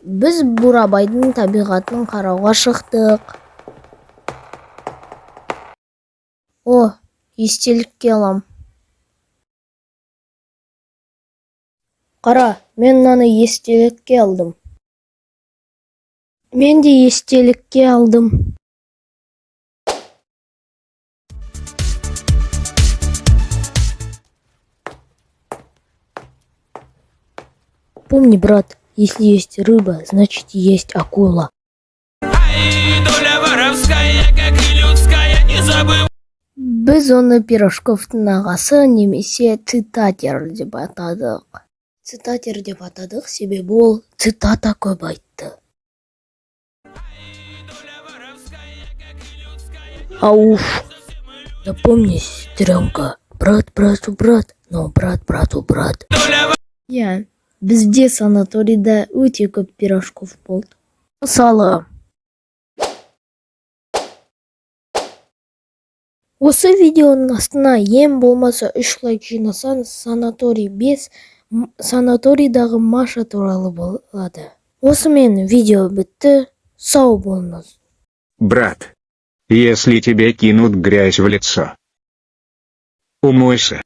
Біз Бурабайдың табиғатын қарауға шықтық. О, естелікке алам. Қара, мен мынаны естелікке алдым. Мен де естелікке алдым. Помни, брат, если есть рыба, значит, есть акула. Ай, доля воровская, как и людская, не забывай. Біз оны Пирожковтың ағасы немесе Цитатер деп атадық. Цитатер деп атадық, себебі ол цитата көп айтты. Ауф. Запомни, сестренка, брат брату брат, но брат брату брат. Иә, бізде санаторийда өте көп Пирожков болды. Мысалы, осы видеоның астына ең болмаса 3 лайк жинасаңыз, санаторий 5, санаторийдағы Маша туралы болады. Осымен видео бітті. Сау болыңыз. Брат, если тебе кинут грязь в лицо, умойся.